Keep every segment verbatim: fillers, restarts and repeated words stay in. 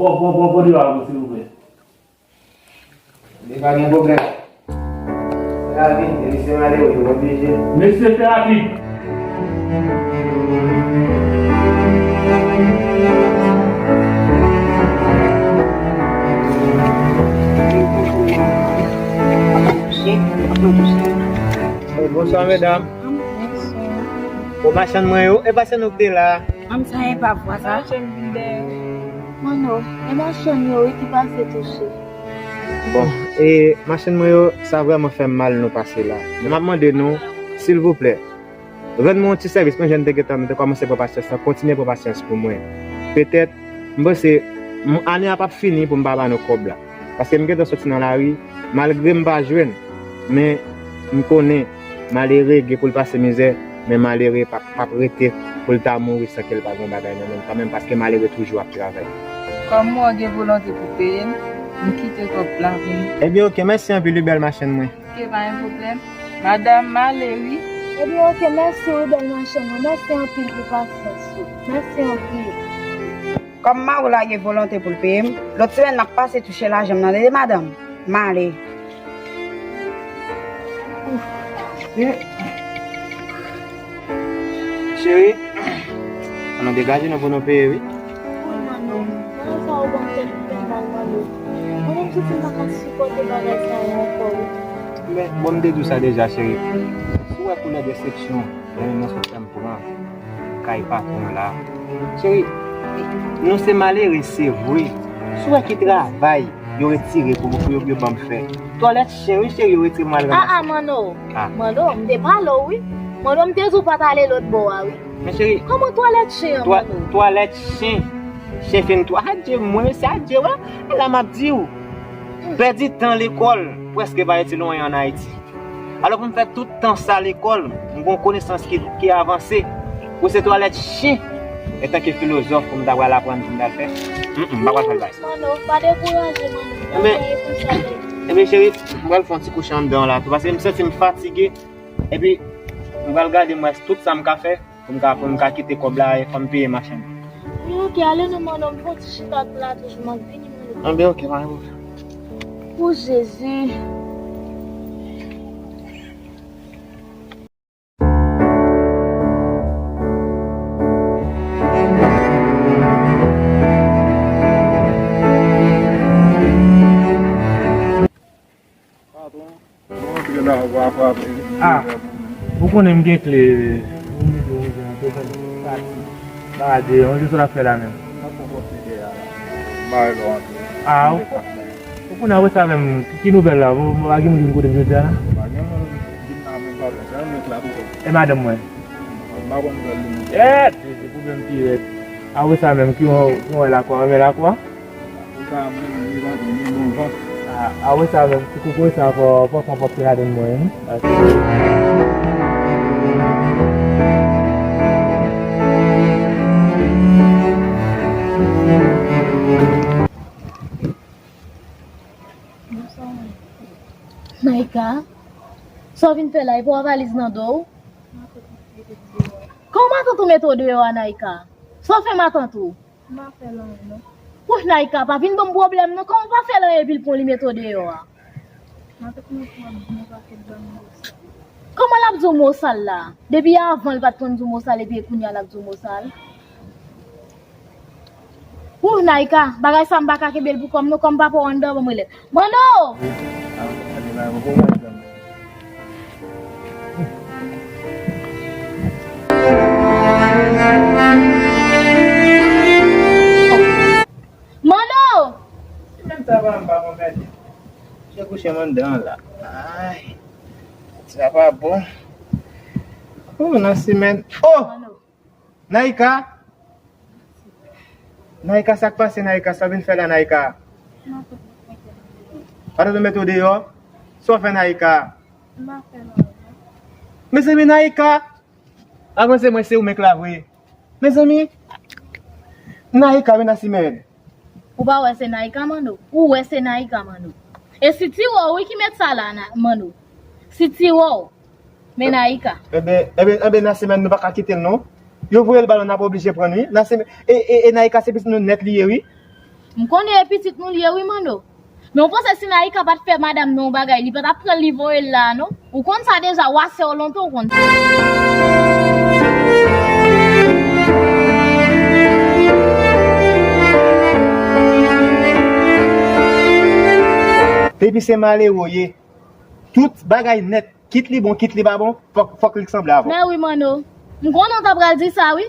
Bon, bon, bon, bon, bon, silvouplè. Li pa gen pwoblèm. Fè rapid, e misye malere, yo oblije. Mesye, fè rapid. Bonswa, medam. Bon, machann mwen yo, e pa se nou ki te la. Manm, sa e pa vwa sa. Manno, e machann yo wi ki pase touche. Bon, e machann mwen yo, sa vrèman fè m mal nou pase la. Men m ap mande nou, silvouplè, rann mwen yon ti sèvis, menm jan n te gentan, nou te kòmanse pran pasyans lan, kontinye pran pasyans pou mwen. Petèt, m panse, m, ane a p ap fini pou m pa ba nou kòb la. Paske m gentan soti nan lari, malgre m pa jwenn, men m konnen malere gen pou l pase mizè, men malere p ap, p ap rete pou l ta mouri san ke l pa gen yon bagay nan men l kanmenm, paske malere toujou ap travay. Kòm mwen gen volonte pou peye m, m kite kòb la pou nou. Ebyen, oke, mèsi anpil wi, bèl machann mwen. Oke, pa gen pwoblèm. Madanm, m ale wi. Ebyen, oke, mèsi wi, bèl machann mwen. Mèsi anpil pou pasyans ou. Mèsi anpil. Kòm mari w la gen volonte pou l peye m, lòt semèn m ap pase touche lajan m nan, tande madanm. M ale. Cheri, ann nou degaje nou pou nou peye, wi. Wi, manno. Bagay sa yo ban m tèt fè mal, manno. Manno, m santi m pa ka sipòte bagay sa yo ankò, wi. Men, bon, m te di w sa deja, cheri. Si w wè koulè desepsyon, men nou sot fè m pran kay patwon la. Cheri, nou se malere, se vre. Si w wè ki travay yo retire pou, pou yo, yo ban m fè. Twalèt chen, wi, cheri, yo retire m al ranmase. A, a, manno. A. Manno, m te pale w, wi. Manno, m te di w pa t ale lòt bò a, wi. Men cheri, kòman twalèt chen an, twa-, manno? Twalèt chen. Chen fin twa-, adye mwen, se adye, wè. E la m ap di w. Pèdi tan lekòl, prèske pa itil anyen ann Ayiti. Alò, pou m fè tout tan sa lekòl, m gen yon konesans ki, ki avanse. Pou se twalèt chen, antanke filozòf, pou m ta pral aprann, pou m ta fè. Mm, mm, m pa pral fè l bay. Manno, pa dekouraje, manno. Ebyen, ebyen, cheri, m pral fè yon ti kouche anndan la tou, paske m santi m fatige. Epi, m pral gade m wè tout sa m ka fè pou m ka, pou m ka kite kòb la e fò m peye machann. Wi, oke, ale non, manno, m fè yon ti chita la toujou, m ap vini, manno. Anben, oke, pa gen pwoblèm. O Jezi. Patwon, mwen antre la, w a frape. A, ou konnen m gen kle. Ou mete yon jan, te fè m pati. Ba de, yon jou sa l ap fè la menm. A, ou, ou konnen apre sa menm, ki, ki nouvèl la? Ou, ou pa gen moun ki vin kote m jodi a la? Pa gen moun ki vin la menm, patwon. Se yon nèg la tou. E madanm mwen? M pa konn nouvèl li non. Yèt! Se, se pwoblèm ki rèd. Apre sa menm, ki yon, ki yon wè lakwa, renmen lakwa? Pou sa, mwen menm, li pa bon, li bon vant. A, a, wi, sa menm, ti koko sa, fò, fò, fò, fò, fò, ladann mwen, wi. Naika, sa w vin fè la, e pa w valiz nan do w? Kòman matant ou mete w deyò a, Naika? Sa w fè matant ou? M pa fè l anyen, non. Woy, Naika, pa vin ban m pwoblèm, non. Kòman w pa fè l anyen epi l pran w li mete w deyò a? Matant mwen pran m, mwen pa fè l ban m mo sal. Kòman l ap di w mo sal la? Depi avan l pa t konn di w mo sal epi kounye a l ap di w mo sal? Woy, Naika, bagay sa m pa ka kenbe l pou kò m, non. Kòm papa w anndan, ban m rele. Manno! Manno! Menm sa pa, m pa konprann. Misye kouche m anndan la. Ay. Sa pa bon. Oh, nan semèn. Oh! Manno. Naika! Naika, sa k pase, Naika? Sa w vin fè la, Naika? Matant mwen mete w deyò. Sa w fè, Naika? M pa fè l anyen. Mezanmi, Naika! Avanse mwen, se ou menm la vre. Mezanmi! Naika, wi, Nasimèn. Ou pa wè se Naika, Manno? Ou wè se Naika, Manno? E si ti wè w, wi, ki met sa la, na-, Manno. Si ti wè w. Men Naika. Enben, enben, enben, Nasimèn, nou pa ka kite l, non. Yo voye l ba nou, n ap oblije pran l, wi. Nasimèn, e, e, e Naika, se pitit nou nèt li ye, wi. M konnen e pitit nou li ye wi, Manno. Men w panse si Naïka pa t fè madanm nan yon bagay, li pa t ap pran l, li voye l la a, non? Ou konn sa deja, w a sè w lontan, ou konn sa. Depi se malere w ye, tout bagay nèt, kit li bon, kit li pa bon, fòk, fòk li sanble avè w. Men wi, Manno. M konnen w ta pral di sa, wi.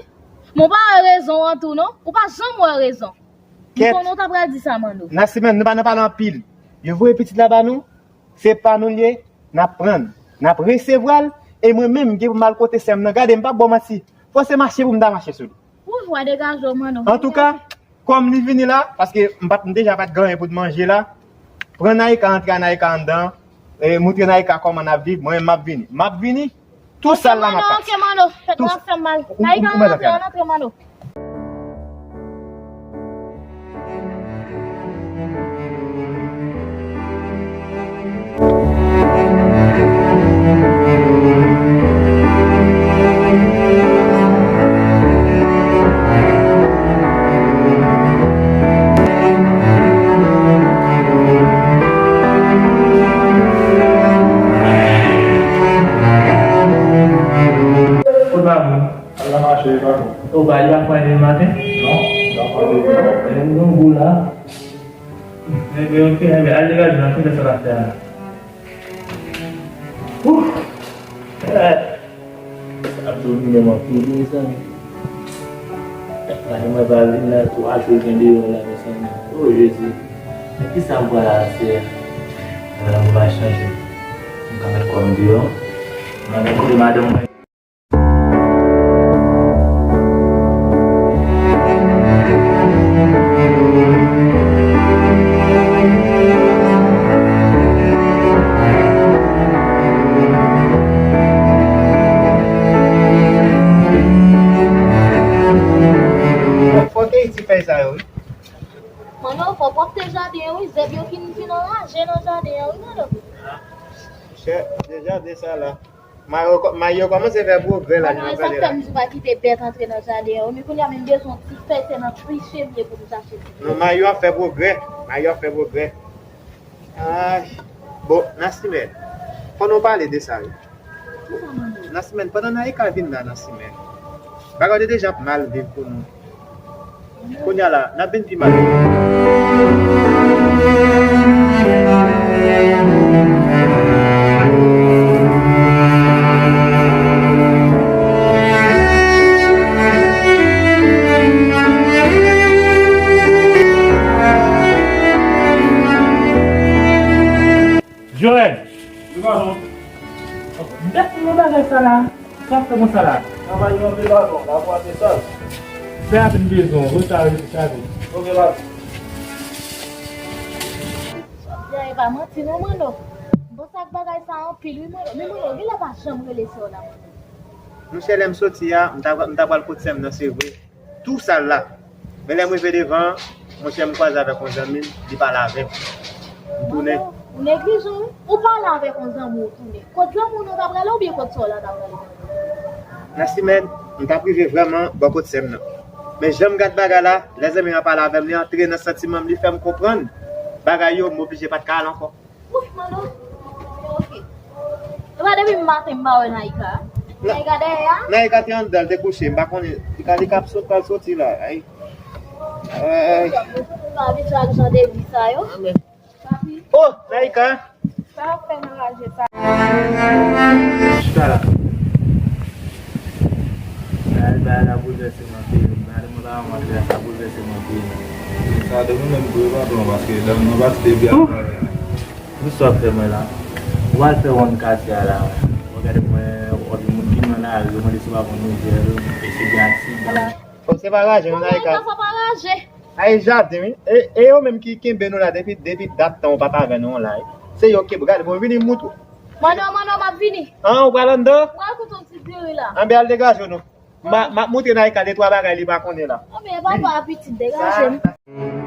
Men w pa wè rezon an tou, non? Ou pa janm wè rezon. M konnen w ta pral di sa, Manno. Nassimèn, nou pa nan pale anpil. Yo voye pitit la ba nou, se pa nou l ye, n ap pran l, n ap resevwa l, e mwen menm, m gen pou m al kote sè m nan. Gade, m p ap ba w manti, fò se mache pou m ta mache sou li. Ou vwa degaje w, Manno. Antouka, kòm li vini la, paske m pa t, m deja pa t gen anyen pou t manje la, pran Naïka, antre a Naïka anndan, e moutre Naïka kòman n ap viv, mwen menm m ap vini. M ap vini, tou sal la m ap pati. Ok, Manno, ok, Manno, tèt mwen ap fè m mal. Naïka, ann antre, ann antre, Manno. Kot madanm? Al nan mache, e pa nou. Ou pa, li pa pran demen maten? Non, li pa pran demen, non. Men m gen yon gou la. Enben, ok, enben, al degaje nan, fè sa l ap fè a. Ouf! Eh! Sa ap domine m anpil, wi, mezanmi. Madanm mwen pa vin la, twa jou l gen deyò la, mezanmi. O Jezi! Men kisa m pral al fè a? Madanm mwen pa chanje. M ka met kò m deyò. M ka met kote madanm mwen. Fò ke iti fèy sa yo, wi. Manno, fò pwòpte jaden an, wi. Zèb yo fin, fin anraje nan jaden an, wi, Manno. Chè, de jaden sa la. Mayo, Mayo kòmanse fè pwogrè la, jan w ap gade la. Sa k fè m di w pa kite bèt antre nan jaden an, wi. Men kounye a, m bezwen yon ti fèy, se nan triche m ye pou m chache ti fèy. Non, Mayo ap fè pwogrè. Mayo ap fè pwogrè. Ay. Bon, Nassimèn, fò nou pale de sa, wi. Kisa, Manno? Nassimèn, pandan Naïka vin la, Nassimèn, bagay yo te deja ap mal vin pou nou. Kounye a la, n ap vin pi mal. Joel! Wi, patwon. Bèt nan bagay sa la. Sa fè konsa la? Travay yo anpil, patwon. Travay yo anpil, sal. Fè a vin bezwen, reta, rete chaje. Ok, patwon. Sa e pa manti non, Manno. M panse ak bagay sa anpil, wi, Manno. Men, Manno, genlè pa janm rele sè w la, Manno. Monchè, lè m soti a, m ta, m ta pral kot sè m nan, se vre. Tou sal la. Men lè m rive devan an, monchè, m kwaze avèk yon zanmi m, li pale avè m. M tounen. Ou neglijan, wi. Ou pale avèk yon zanmi w, ou tounen. Kot zanmi w nan w ta prale oubyen kot sè w la w ta prale? Nan simèn, m t ap rive vrèman bò kot sè m nan. Men jan m gad bagay la, lè zanmi m nan pale avè m, li antre nan santiman m, li fè m konprann bagay yo, m oblije pa t ka al ankò. Ouf, Manno. Ok. E pa depi maten m pa wè Naïka. Naïka dèyè a? Naïka te anndan, l te kouche, m pa konnen. Li ka, li ka ap sot, pral soti la. Ay. Ay. Ou pa abitye ak jan de vi sa yo. Papi. Oh, Naïka. Sa w ap fè nan raje sa? Chita la. Bagay, bagay la boulvèse m anpil. Bagay mwen pa rantre a, sa boulvèse m anpil. Sa domine m tou wi, patwon, paske dan nan pati depi a. Ouf! Kisa w ap fè mwen la? Ou al fè wonn katye a la. Ou gade mwen, w ap yon moun ki nan lari, yo mande si w pa konn Nouvèl, e si gen aksidan. Oh, se pa raje, non, Naïka. Naïka, sa pa raje. Ay, jaden, wi. E, e yo menm ki kenbe nou la depi, depi dat tan, ou pa t avè nou la, wi. Se yo ki kenbe. Gade, bon, vini m moutre w. Manno, Manno, m ap vini. An, ou pral anndan? M pral koute yon ti diri la. Anben, al degaje w non. M a, m ap moutre Naïka de twa bagay li pa konnen la. Anben, papa, pitit, degaje m.